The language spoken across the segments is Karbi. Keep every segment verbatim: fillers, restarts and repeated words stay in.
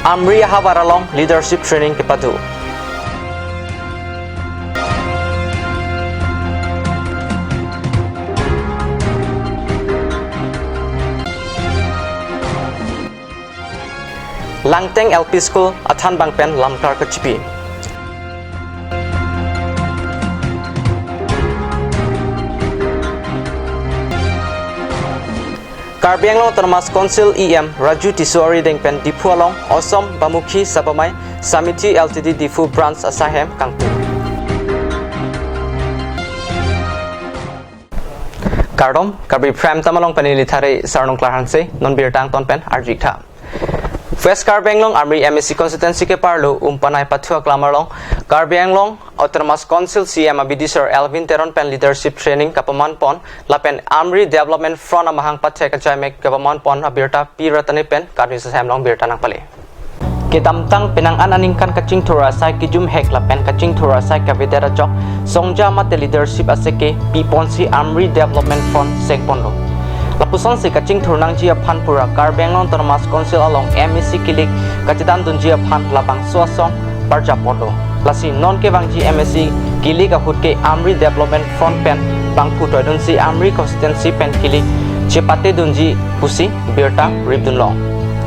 Amri ahavar along leadership training kepado. Langteng L P School athanbang pen lamkar kachipi. Karbi Anglong Autonomous Council E M Raju Tisso arideng pen Diphu along Assam Bahmukhi Sabha Samiti L T D Diphu Branch asahem kangtung. Kardom, Karbi Prime Time along pen neli Thare Sarnung Klar Hanse, non birta angton pen arju-ik tha. West Karbi Anglong Amri M A C constituency keparlo Umpanai Pathu aklam along Karbi Anglong Autonomous Council C E M abidi Sir Elwin Teron pen leadership training kapaman pon lapen Amri Development Front amahang pathek ajaimek kapaman pon abirta pi rat ani pen Karbi News asahem along birta nangpale. Kedamtang penang an aningkan kachingthur asai kejum hek lapen kachingthur asai kavedet ajok songja mate leadership aseke piponsi Amri Development Front seng ponlo. Lapusonsi kachingthur nangji aphan pura Karbi Anglong Autonomous Council along M A C kilik kachedan dunji aphan labangso asong parjap ponlo. Lasi non kevangji M A C kilik ahut ke Amri Development Front pen bangphu toi dunsi Amri constituency pen kilik chepate dunji pusi birta rip dunlong.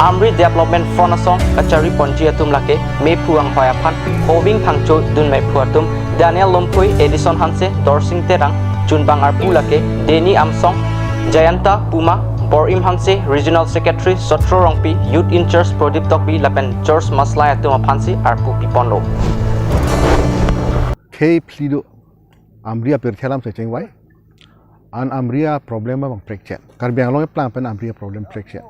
Amri Development Front asong kachari ponji atum lake mephu anghoi aphan Hoving Phangcho, dun mephu atum Daniel Lomphoi, Edison Hanse, Dorsing Terang, Chunbang Arpu lake Deni Amsong, Jayanta Puma, Borim Hanse, Regional Secretary Sotro Rongpi, Youth in-charge Prodip Tokbi lapen George Maslai atum aphansi arpu piponlo. Khei phli do Amri apirthe alam si chingvai. An Amri aproblem abang prekchen. Karbi Anglong eplang pen Amri aproblem prekchen.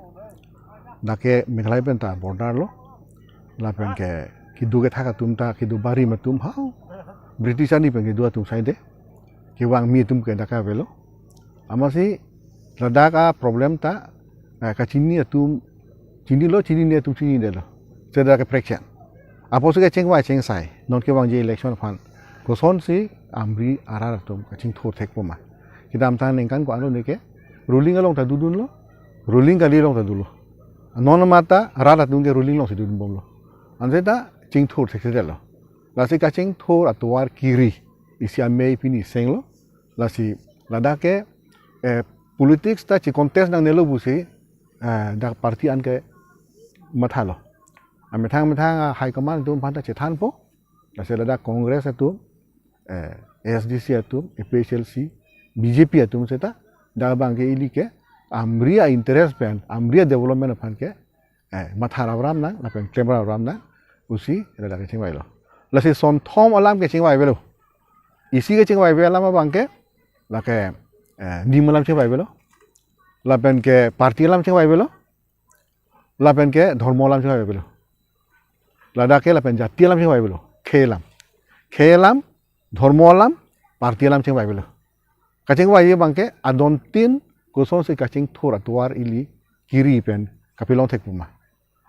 Dak ke Meghalaya pen ta border lo. Lapen ke kedo kethak atum ta, kedo barim atum hau British arni pen kedo atum saide. Kevangmi atum ke dak avelo. Amatsi ladak aproblem ta, eh, kachini atum chinilo, chinine atum chinidetlo. Seta dak ke prekchen. Apotsi kachingvai chingsai, non kevangji election aphan kosonsi Amri arat atum kachingthur thekpo ma. Kedamtang ningkan ko-an lo neke ruling along ta dodunlo, ruling kali along ta dolo. Non matha rat atum ke ruling alongsi dodunbomlo. Anse ta chingthur theksedetlo. Lasi kachingthur atovar kiri isi amei pini senglo. Lasi ladak ke, eh, politics ta chi-contest nangnelo pusi, eh, dak party an ke mathalo. Amethang methang a high command atum aphan ta chethanpo. Lasi ladak Congress atum, eh, A S D C atum, A P H L C, B J P atum seta dak abang ke ili ke Amri a-interest pen, Amri a-development aphan ke, eh, matha ram ram nang, lapen klem ram ram nang pusi ladak kachingvailo. Lasi sonthom alam kachingvai avelo. Isi kachingvai ave alam abang ke, lake, eh, nim alam chingvai avelo. Lapen ke party alam chingvai avelo. Lapen ke dhormo alam chingvai avelo. Ladak ke lapen jati alam chingvai avelo. Khei alam. Khei alam, dhormo alam, party alam chingvai avelo. Kachingvai abang ke adontin kosonsi kachingthur atovar ili kiri pen kapelong thekpo ma.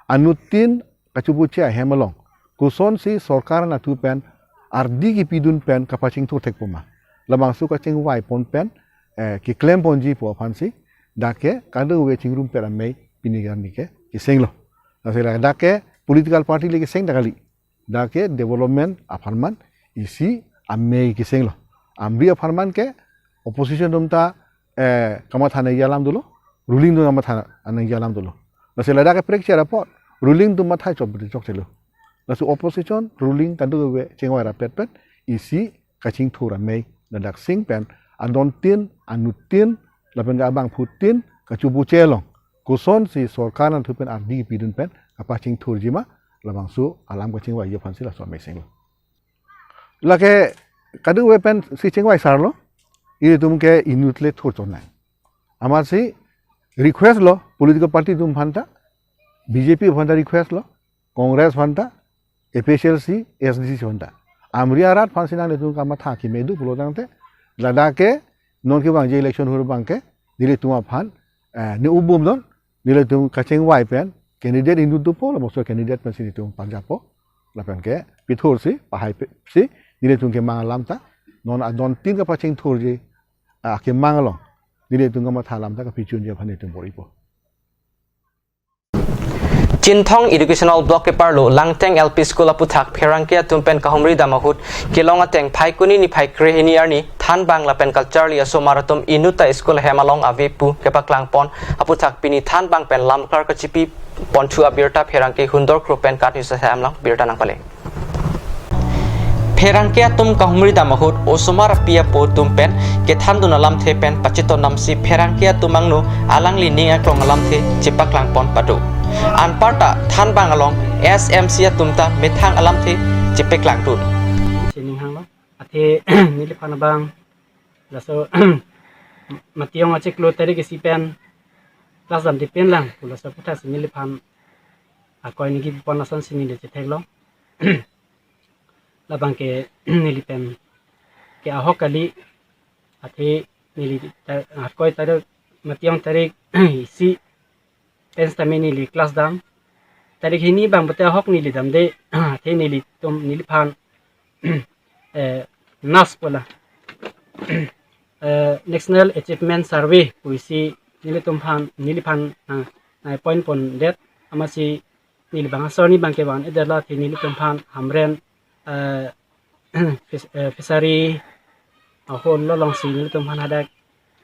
Anuttin kachobuche ahem along kosonsi sorkar anatthu pen ardi kepidun pen kapachingthur thekpo ma. Labangso kachingvai pon pen, eh, keklem ponji pu aphansi dak ke kadokave chingrum pet amei pini arni ke kesenglo. Lasi ladak ke political party le keseng ta kali. Dak ke development apharman isi amei kesenglo. Amri apharman ke opposition atum ta, eh, kamatha nangji alam dolo, ruling atum kamatha nangji alam dolo. Lasi ladak ke prekche apot ruling atum matha chop chokchelo. Lasi opposition, ruling kadokave chingvai rapet pet isi kachingthur amei ladak seng pen adontin, anuttin, lapen ke abangphutin kachobuche along kosonsi sorkar anatthu pen ardi pidun pen kapachingthurji ma, labangso alam kachingvaiji aphansi laso amei senglo. Lake kadokave pensi chingvai sarlo, ilitum ke inut le thurchon nang. Amatsi request lo political party atum aphan ta, B J P aphan ta request lo, Congress aphan ta, A P H L C, A S D C aphan ta. Amri arat aphansi nanglitum kamatha keme do pulo tangte, ladak ke non kevangji election ahut abang ke nelitum aphan, eh, ne-u bomnon, nelitum kachingvai pen candidate inut dopo, labangso candidate pensi nelitum parjappo. Lapen ke pithursi, pahai pe si nelitum kemang alam ta, non adontin kapachingthurji, ah, kemang along nelitum kamatha alam ta kapachunji aphan nelitum bor-ipo. Chinthong Educational Block keparlo Langteng L P School aputhak pherangke atum pen kahumri dam ahut kelong ateng Phaikuni niphai krehini arni thanbang lapen kacharli asomar atum inutta school ahem along ave pu kepaklangpon aputhak pini thanbang pen lamklar kachipi ponthu abirta pherangke Hundor Kro pen KAT News ahem along birta nangpale. Pherangke atum kahumri dam ahut osomar api apo atum pen kethandun alamthe pen pachetondamsi pherangke atum angno alangli ning aklong alamthe chepaklangpon pado. Anparta thanbang along S M C atum ta methang alamthe chepaklangdun. Sining hanglo. Athe neliphan abang laso mationg achiklo tarik isi pen class damde pinlang pu laso aputhak si neliphan akoi neli kipon asonsi neli chetheklo. Labangke neli pen ke ahok kali, athe neli ta-, akoi tarik mationg tarik isi pen sitame neli class dam. Tarik hini abang pute ahok neli damde, athe nelitum neliphan eh, NAS pu la eh, National Achievement Survey pusi nelitum aphan, neliphan na, na point pondet, amatsi neli abang asor arni abangke van-edetlo, athe nelitum aphan Hamren eh, fis-, eh, fishery ahol lo alongsi nelitum aphan hadak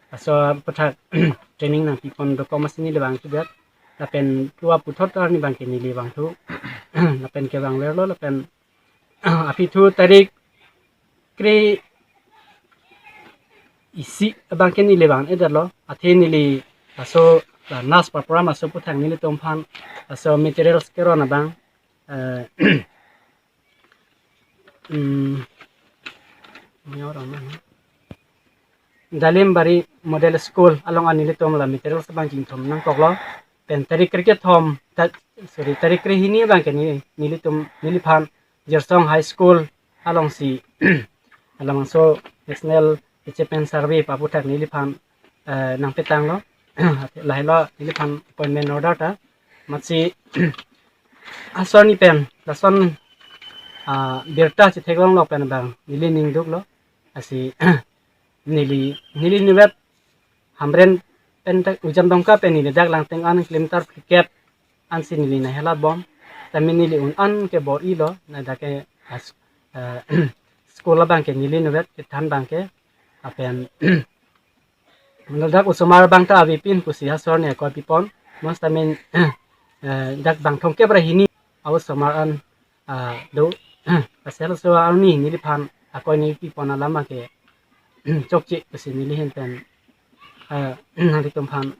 asor aputhak training nangpipon dokok amatsi neli abang tudet. Lapen tua puthot arni abangke neli vangthu. Lapen kevang verlo lapen aphi thu tarik kre isi abangke neli van-edetlo, athe neli laso la NAS program aso aputhak nelitum aphan laso materials keron abang eh, hmm, Dalimbari Model School along an nelitum la materials abang chingthum nangkoklo. Pen tarik kre kethom, ta-, sorry, tarik kre hini abangke neli, nelitum, neliphan Jirsong High School alongsi alamangso National Achievement Survey pu aputhak neliphan eh, nangpetanglo. Lahelo neliphan appointment order ta. Amatsi asor arni pen lason ah, birta chetheklonglo pen abang neli ning duklo. Lasi neli, neli nivet Hamren pen ta Ujam Dongka pen neli dak Langteng an kilometer phlikep ansi neli nanghelatbom. Tame neli un an ke bor-ilo, na dak ke as-, eh, school abangke neli nivet kethan abangke, lapen ladak osomar abang ta avepin pusi asor arni akoi pipon. Mo sitame eh, dak bang thomkep ra hini a-osomar an ah, do. Lasi laso arni neliphan akoi neli pipon alam ke chokche pusi neli ahin pen ah, nanglitum aphan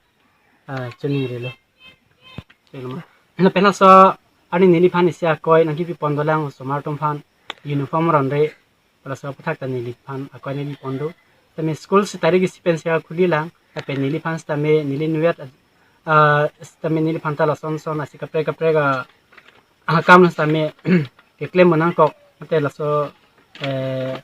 ah, chiningrilo. Chelo ma. Lapen laso arni neliphan isi akoi nangkipipon dolang osomar atum aphan uniform ronre, laso aputhak ta neliphan akoi neli pon do. Tame school si tarik isi pensi akhulilang, lapen neliphan sitame neli nivet ah, sitame neliphan ta lason son asi kaprek kaprek ah, akam sitame keklem nangkok, mate laso eh,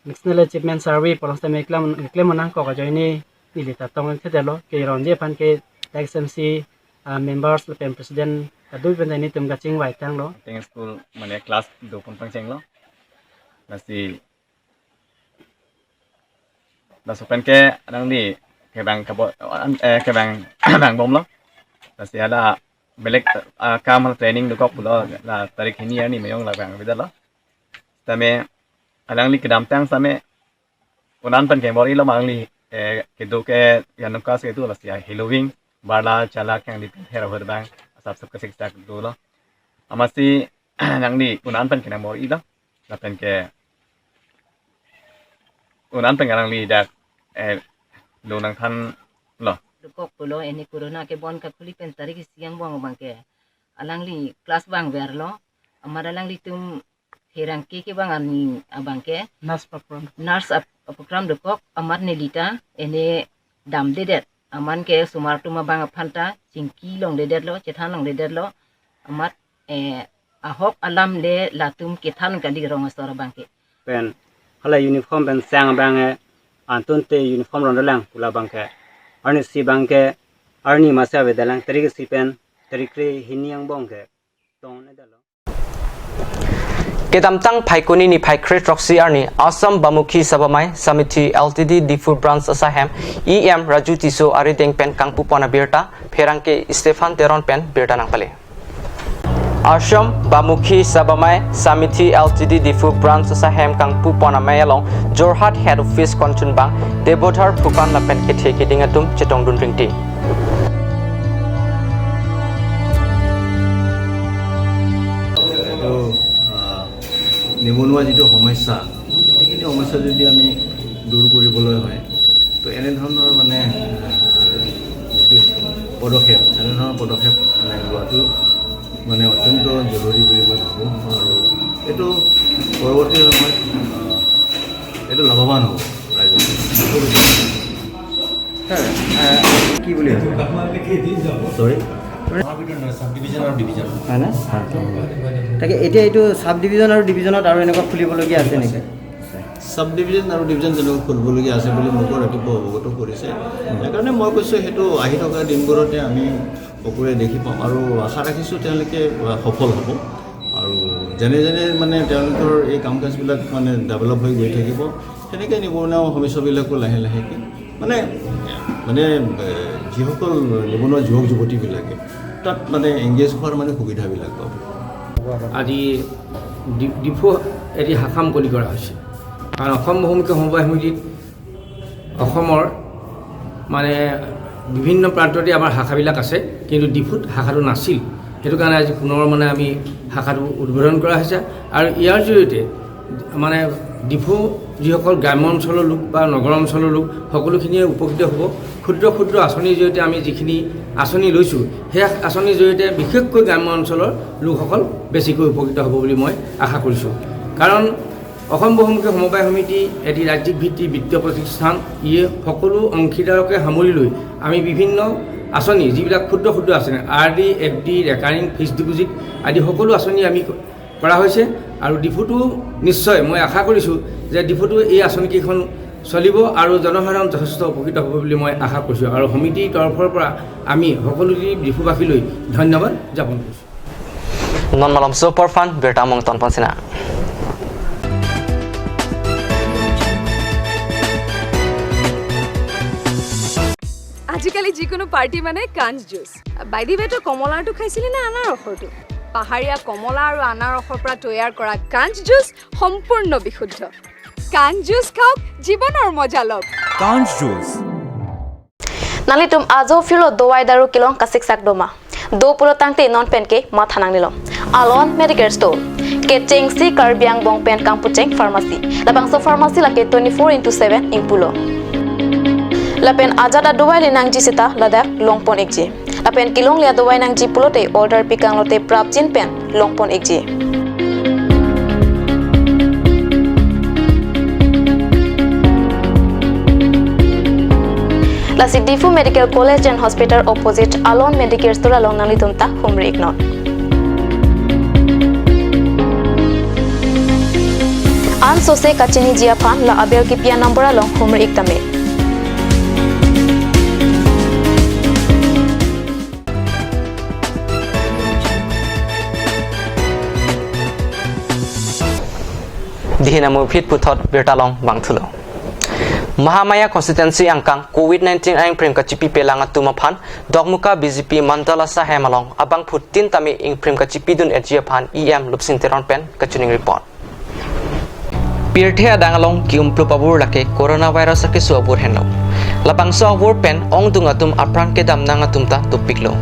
National Achievement Survey pu along sitame keklem, keklem nangkok ajoine neli ta tongthedetlo, ke ronji aphan ke S M C ah, members lapen president kadokave pen ta nelitum kachingvai tanglo. Teng school mane class do pon pangchenglo. Lasi laso pen ke alangli kevang kabo, eh, kevang vangbomlo. Lasi hala belek ah, kam hala training dokok pulo, la tarik hini arni meyong la vangvedetlo. Tame alangli kedamtang sitame un an pen ke bor-ilo, alangli eh, kedo ke Yanung Kas kedo lasi ah, heloving barla chala kang di her her bang asap sap kasik sak dolo. Amatsi alangli un an pen ke nang bor-ilo, lapen ke un an pen alangli dak eh, do nangthanlo. Dokok pulo, ene corona kebon kakhuli pen tarik isi angbong abangke alangli class vangverlo. Amat alanglitum pherangke kevang arni abangke NAS program, NAS ap-, program dokok, amat neli ta ene damdedet. Amat ke osomar atum abang aphan ta chingki longledetlo, chethan longledetlo. Amat eh, ahok alam le latum kethan kali rong asor abangke. Pen hala uniform pen sang abang eh, antunte uniform ronrelang pu la abangke. Arni isi abangke arni masa avedelang, tarik isi pen tarik kre hini angbong ke tong ne dalo. Kedamtang Phaikuni niphai kre throksi arni Assam Bamukhi Sabha Mai Samiti L T D Diphu Branch asahem E M Raju Tisso arideng pen kangpupon abirta pherangke Stephen Teron pen birta nangpale. Ashram Bamukhi Sabamai Samiti L T D Diphu Branch asahem kangpupon amei along Jorhat Head Office konchunbang Debodhar Phukan lapen kethe keding atum chetongdun ringti. এইটো, আহ, নিবনুৱা যিটো সমস্যা, সেইখিনি সমস্যা যদি আমি দূৰ কৰিবলৈ হয়, তো এনেধৰণৰ মানে, আহ, যিটো পদক্ষেপ, এনেধৰণৰ পদক্ষেপ মানে লোৱাটো মানে অত্যন্ত জৰুৰী বুলি মই ভাবোঁ। আৰু এইটো পৰৱৰ্তী সময়ত, আহ, এইটো লাভৱান হ'ব ৰাইজৰ। ছাৰ, আহ, কি বুলি ভাবে? চৰি? ছাব ডিভিজন আৰু ডিভিজন। হয় না? তাকে এতিয়া এইটো ছাব ডিভিজন আৰু ডিভিজনত আৰু এনেকুৱা খুলিবলগীয়া আছে নেকি? ছাব ডিভিজন আৰু ডিভিজন যেনেকৈ খুলিবলগীয়া আছে বুলি মোকো ৰাতিপুৱা অৱগত কৰিছে। সেইকাৰণে মই কৈছোঁ, সেইটো আহি থকা দিনবোৰতে আমি সকলোৱে দেখি পাম আৰু আশা ৰাখিছোঁ তেওঁলোকে, আহ, সফল হ'ব। আৰু যেনে যেনে মানে তেওঁলোকৰ এই কাম কাজবিলাক মানে ডেভেলপ হৈ গৈ থাকিব, সেনেকৈ নিবনুৱা সমস্যাবিলাকো লাহে লাহেকৈ মানে, মানে, এ, যিসকল নিবনুৱা যুৱক যুৱতীবিলাকে তাত মানে এংগেজ হোৱাৰ মানে সুবিধাবিলাক পাব। আজি ডি-, ডিফু এটি সা-, সকাম কলি কৰা হৈছে। কাৰণ অসম বহুমুখী সমবায় সমিতিত অসমৰ মানে বিভিন্ন প্ৰান্ততে আমাৰ শাখাবিলাক আছে, কিন্তু ডিফুত শাখাটো নাছিল। সেইটো কাৰণে আজি পুনৰ মানে আমি শাখাটো উদ্বোধন কৰা হৈছে। আৰু ইয়াৰ জৰিয়তে মানে ডিফু যিসকল গ্ৰাম্য অঞ্চলৰ লোক বা নগৰ অঞ্চলৰ লোক, সকলোখিনিয়ে উপকৃত হ'ব। ক্ষুদ্ৰ ক্ষুদ্ৰ আঁচনিৰ জৰিয়তে আমি যিখিনি আঁচনি লৈছোঁ, সেই আঁচনিৰ জৰিয়তে বিশেষকৈ গ্ৰাম্য অঞ্চলৰ লোকসকল বেছিকৈ উপকৃত হ'ব বুলি মই আশা কৰিছোঁ। কাৰণ অসম বহুমুখী সমবায় সমিতি এটি ৰাজ্যিক ভিত্তিক বিত্তীয় প্ৰতিষ্ঠান। ইয়ে সকলো অংশীদাৰকে সামৰি লৈ আমি বিভিন্ন আঁচনি, যিবিলাক ক্ষুদ্ৰ ক্ষুদ্ৰ আঁচনি, R D, F D, recurring fixed deposit আদি সকলো আঁচনি আমি কৰা হৈছে। আৰু ডিফুটো নিশ্চয় মই আশা কৰিছোঁ যে ডিফুটো এই আঁচনিকেইখন চলিব আৰু জনসাধাৰণ যথেষ্ট উপকৃত হ'ব বুলি মই আশা কৰিছোঁ। আৰু সমিতিৰ তৰফৰ পৰা আমি সকলোটি ডিফুবাসীলৈ ধন্যবাদ জ্ঞাপন কৰিছোঁ। Non malom super fan birta mong ton pansina. আজিকালি যিকোনো পাৰ্টি মানে কাঞ্চ জুচ। By the way, তই কমলাৰটো খাইছিলি নে আনাৰসৰটো? পাহাৰীয়া কমলা আৰু আনাৰসৰ পৰা তৈয়াৰ কৰা কাঞ্চ জুচ সম্পূৰ্ণ বিশুদ্ধ। কাঞ্চ জুচ খাওক, জীৱনৰ মজা লওক। কাঞ্চ juice. Nanglitum ajo phirlo dovai daru kelong kasiksak doma. Do pulo tangte non penke matha nangnelo. Alon Medicare Store. Kechengsi Karbi Anglong pen kangpucheng pharmacy. Labangso pharmacy lake twenty-four into seven ingpulo. Lapen ajat adovai le nangji seta ladak longpon ikji. Lapen kelongle adovai nangji pulote order pikanglote prapjin pen longpon ikji. Lasi Diphu Medical College and Hospital opposite Alon Medicare Store along nanglitum ta humri iknon. An sose kachiniji aphan la abel kipi a-number along humri ik tame. Dihin amurphit puthot birta long bangthulo. Mahamaya constituency angkang covid nineteen aingprim kachipi pelang atum aphan Dokmoka B J P mandal asahem along abangphu tin tame ingprim kachipidun-etji aphan E M Lupsing Teron pen kachiningri pon. Pirthe adang along ki-umplop avur lake coronavirus akeso avur henlo. Labangso avur pen ongdung atum apran kedam nang atum ta topiklo.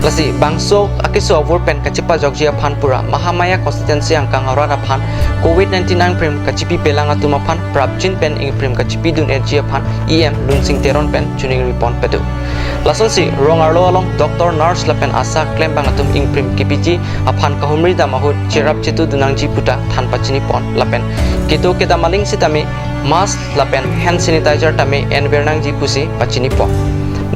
Lasi bangso akeso avur pen kachepajokji aphan pura Mahamaya constituency angkang arat aphan covid nineteen aingprim kachipi pelang atum aphan prapjin pen ingprim kachipidun-etji aphan E M Lupsing Teron pen chiningri pon pedo. Lasonsi rong arlo along doctor, nurse lapen ASHA klembang atum ingprim kipiji aphan kahumri dam ahut cherap chetudun nangji puta than pachini pon lapen kedo kedam aling sitame mask lapen hand sanitizer tame enver nangji pusi pachini pon.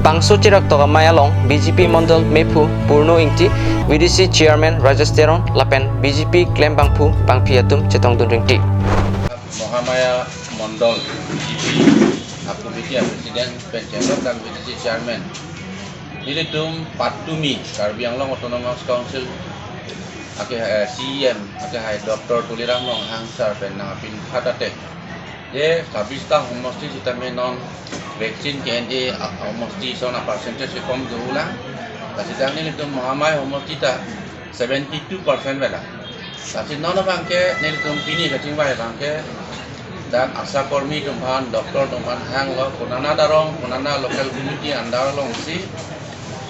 Bangso cheraktok amei along B J P mandal mephu Purno Ingti, V D C chairman Rajesh Teron lapen B J P klembangphu bangpi atum chetongdun ringti. Mahamaya mandal B J P committee president pen chenglok dan V D C chairman nelitum patumi Karbi Anglong Autonomous Council ake, eh, C E M ake hai Doctor Tuliram Ronghang sir pen nangpin khatate je sabista homosti sitame non vaccine ke-en-e a-, homosti son a-percentage ke kom dolang. Lasi dang nelitum Mahamaya homosti ta seventy two percent bela. Lasi non abangke nelitum pini kachingvai abangke dak ASHA kormi atum aphan, doctor atum aphan hanglo, konana arong, konana local community under alongsi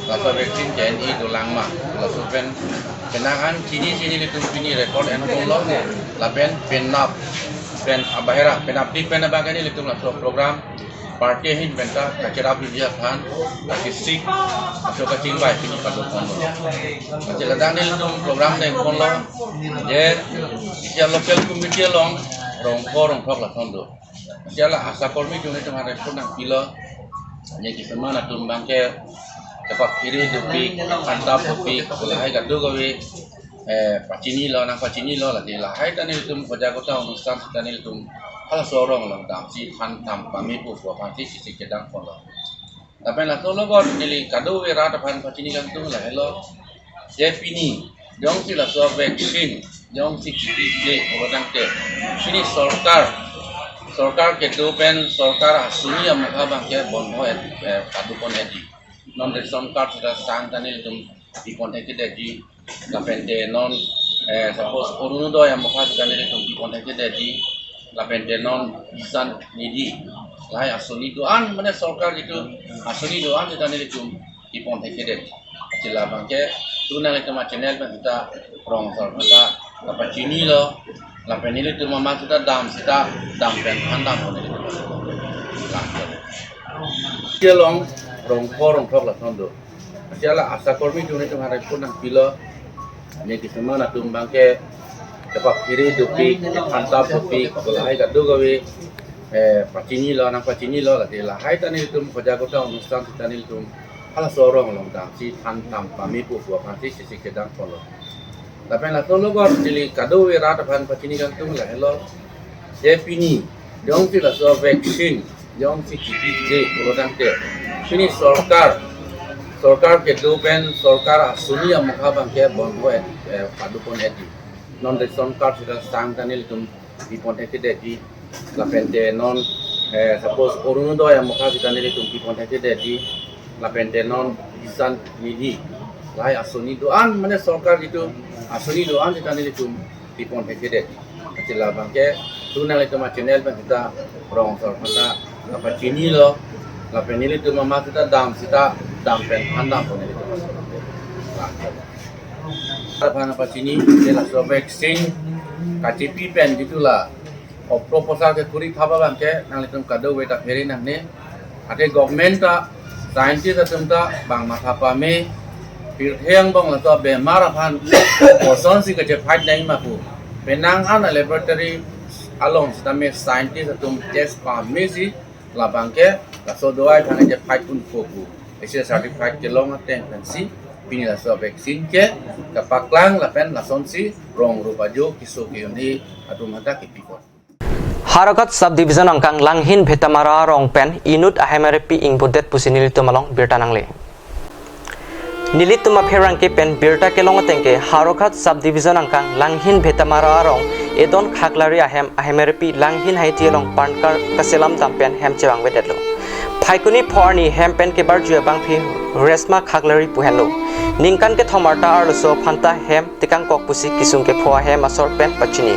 laso vaccine ke-en-i dolang ma. Laso pen penang an chini chini nelitum pini record enponlo, lapen penap pen abahera, penapdik pen abangke nelitum laso program party ahin penta kacherap biji aphan, lasi sik, laso kachingvai pini padoponlo. Lasi ladak nelitum program dengponlo, je isi a-local community along rong pho rong thok lason do. Isi a-ASHA kormi atum nelitum harai pun nangpilo, ne kisama atum abangke kepaphere dopik, kephan tap dopik, lahai kadokave, eh, pachinilo, nangpachinilo, lasi lahai ta nelitum sojagota onusthan sita nelitum halaso arong along damsi than tam pamepo pu aphansi sik kedang ponlo. Lapen laso logot neli kadokave rat aphan pachini kangtung lahelo. Je pini jongsi laso vaccine jongsi chipije pulo tangte, pini sorkar, sorkar kedo pen sorkar asoni amokha abangke bondho et, eh, padopon edi. Non ration card sita sang ta nelitum pipon thekthedetji. Lapen te non, eh, suppose Orunodoi amokha sita nelitum pipon thekthedetji. Lapen te non Kisan Nidhi, lahai asoni do-an, mane sorkar jitu asoni do-an sita nelitum pipon thekthedet. Lasi labangke tu nanglitum a-channel pen sita rong asor pen ta kapachinilo, lapen nelitum amat sita dam sita dam pen than dampon nelitum. Lasi along rong pho rong thok lason do. Lasi la ASHA kormi atum nelitum harai pun nangpilo, ne kisama atum abangke kepaphere dopik, kephan tap dopik, lahai kadokave, eh, pachinilo, nangpachinilo, lasi lahai ta nelitum sojagota onusthan sita nelitum halaso arong along damsi than tam pamepo pu aphansi sik kedang ponlo. Lapen laso logot neli kadokave rat aphan pachini kangtung lahelo. Je pini jongsi laso vaccine jongsi chipije pulo tangte, pini sorkar, sorkar kedo pen sorkar asoni amokha abangke bondho et, eh, padopon edi. Non ration card sita sang ta nelitum pipon thekthedetji. Lapen te non, eh, suppose Orunodoi amokha sita nelitum pipon thekthedetji. Lapen te non Kisan Nidhi, lahai asoni do-an, mane sorkar jitu asoni do-an sita nelitum pipon thekthedet. Lasi labangke tu nanglitum a-channel pen sita rong asor pen ta kapachinilo, lapen nelitum amat sita dam sita dam pen than dampon nelitum. Aphan pachini, je laso vaccine kachipi pen jitu la oproposal kekuri thap abangke nanglitum kadokave ta phere nangne. Athe government ta, scientist atum ta bang matha pame, pirthe angbong laso bemar aphan kosonsi kache-fight nangji ma pu penang an a-laboratory along sitame scientist atum test pamesi labangke laso dawai aphan kache-fight unpo pu isi certified kelong ateng pensi pini laso vaccine ke kapaklang lapen lasonsi rong rup ajo keso ke-un-e atum hadak kepipon. Howraghat Sub Division angkang Langhin Bhetamara arong pen inut ahem arepi ingbodet pusi nelitum along birta nangle. Nelitum apherangke pen birta kelong ateng ke Howraghat Sub Division angkang Langhin Bhetamara arong Edon Khaklari ahem ahem arepi Langhin Haiti along pan card kaselam dam pen hem chevangvedetlo. Phaikuni pho arni hem pen kebarju abangpi Resma Khaklari pu henlo. Ningkan kethom arta arloso aphanta hem tekangkok pusi kesung kepho ahem asor pen pachini.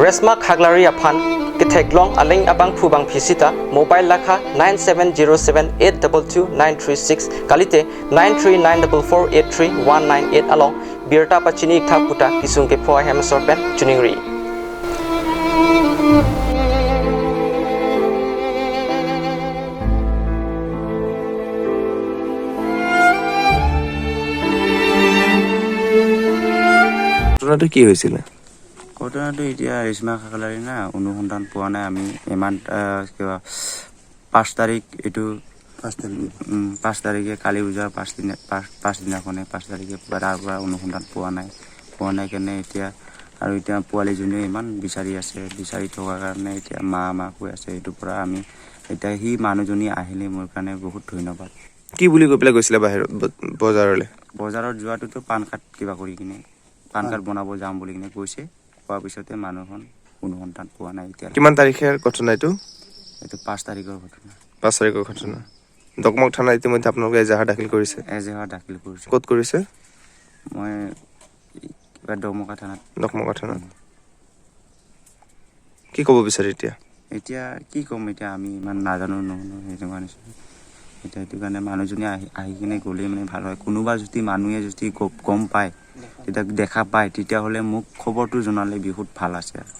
Resma Khaklari aphan ketheklong aling abangphu bangphi sita mobile lakha nine seven zero seven eight double two nine three six kalite nine three nine double four eight three one nine eight along birta pachini iktha puta kesung kepho ahem asor pen choningri. ঘটনাটো কি হৈছিলে? ঘটনাটো এতিয়া ৰেশ্মা খাকলাৰী না, অনুসন্ধান পোৱা নাই আমি ইমান, আহ, কিবা পাঁচ তাৰিখ এইটো, পাঁচ তাৰিখে। উম, পাঁচ তাৰিখে কালী পূজাৰ পাঁচ দিনা, পাঁচ, পাঁচ দিনাখনে, পাঁচ তাৰিখে পুৰা তাৰ পৰা অনুসন্ধান পোৱা নাই। পোৱা নাই কাৰণে এতিয়া, আৰু এতিয়া পোৱালীজনীও ইমান বিচাৰি আছে, বিচাৰি থকাৰ কাৰণে এতিয়া মা, মা কৈ আছে। এইটোৰ পৰা আমি এতিয়া সি মানুহজনী আহিলে মোৰ কাৰণে বহুত ধন্যবাদ। কি বুলি কৈ পেলাই গৈছিলে বাহিৰত ব-, বজাৰলৈ? বজাৰত যোৱাটোতো পান কাৰ্ড কিবা কৰি কিনে, পান কাৰ্ড বনাব যাম বুলি কিনে কৈছে। কোৱাৰ পিছতে মানুহখন কোনো সন্ধান পোৱা নাই এতিয়া। কিমান তাৰিখে ঘটনা এইটো? এইটো পাঁচ তাৰিখৰ ঘটনা। পাঁচ তাৰিখৰ ঘটনা। ডকমক থানাত ইতিমধ্যে আপোনালোকে এজাহাৰ দাখিল কৰিছে? এজাহাৰ দাখিল কৰিছে। ক'ত কৰিছে? মই বা দমকা থানাত। দমকা থানাত। কি ক'ব বিচাৰে এতিয়া? এতিয়া কি ক'ম, এতিয়া আমি ইমান নাজানো ন, ন, সেইটো কাৰণে। এতিয়া সেইটো কাৰণে মানুহজনী আহি, আহি কিনে গ'লে মানে ভাল হয়। কোনোবা যদি মানুহে যদি গ-, গম পায়, তেতিয়া দেখা পায়, তেতিয়াহ'লে মোক খবৰটো জনালে বহুত ভাল আছে আৰু।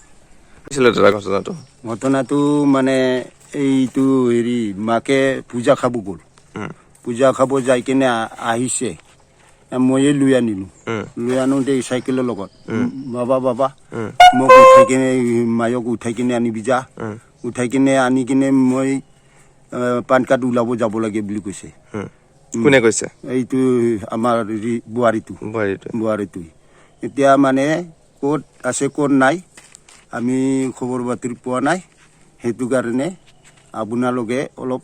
হৈছিলে দাদা ঘটনাটো? ঘটনাটো মানে এইটো হেৰি, মাকে পূজা খাব গ'ল। উম। পূজা খাব যাই কিনে আ-, আহিছে। এ, ময়ে লৈ আনিলো। উম। লৈ আনোতে চাইকেলৰ লগত, উম। "বাবা, বাবা, উম। মোক উঠাই কিনে, মায়ক উঠাই কিনে আনিবি যা।" উম। উঠাই কিনে আনি কিনে মই, এ, পান কাৰ্ড ওলাব যাব লাগে বুলি কৈছে। উম। উম। কোনে কৈছে? এইটো আমাৰ হেৰি বোৱাৰীটো। বোৱাৰীটো। বোৱাৰীটোৱে। এতিয়া মানে ক'ত আছে, ক'ত নাই, আমি খবৰ বাতৰি পোৱা নাই। সেইটো কাৰণে আপোনালোকে অলপ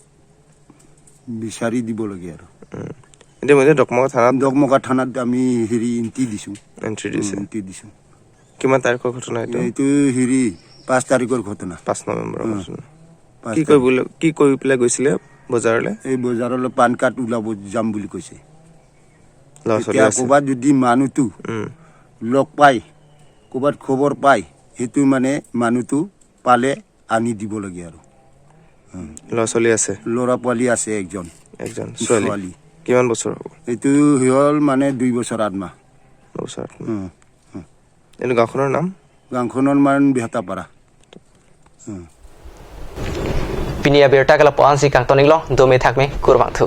বিচাৰি দিব লাগে আৰু। উম। এতিয়া মই এতিয়া দমকা থানাত দমকা থানাত আমি হেৰি এণ্ট্ৰি দিছো। এণ্ট্ৰি দিছে। উম, এণ্ট্ৰি দিছো। কিমান তাৰিখৰ ঘটনা এইটো? এইটো হেৰি পাঁচ তাৰিখৰ ঘটনা। পাঁচ নৱেম্বৰৰ উম। ঘটনা। পাঁচ কি তাৰিখ। কৰিবলৈ, কি কৰি পেলাই গৈছিলে বজাৰলৈ? এই বজাৰলৈ পান কাৰ্ড ওলাব যাম বুলি কৈছে। ল'ৰা ছোৱালী এতিয়া আছে? ক'ৰবাত যদি মানুহটো উম। লগ পায়, ক'ৰবাত খবৰ পায়, সেইটো মানে মানুহটো পালে আনি দিব লাগে আৰু। উম। ল'ৰা ছোৱালী আছে? ল'ৰা পোৱালী আছে একজন। একজন। ছোৱালী? ছোৱালী। কিমান বছৰ হ'ব? এইটো হ'ল মানে দুই বছৰ আঠ মাহ। দুই বছৰ আঠ মাহ। উম, উম। এইটো গাঁওখনৰ নাম? গাঁওখনৰ নাম বেহাতাপাৰা। উম। Pini abirta ke lapu-an si kangton-iklo, dome thakme, kurvangthu.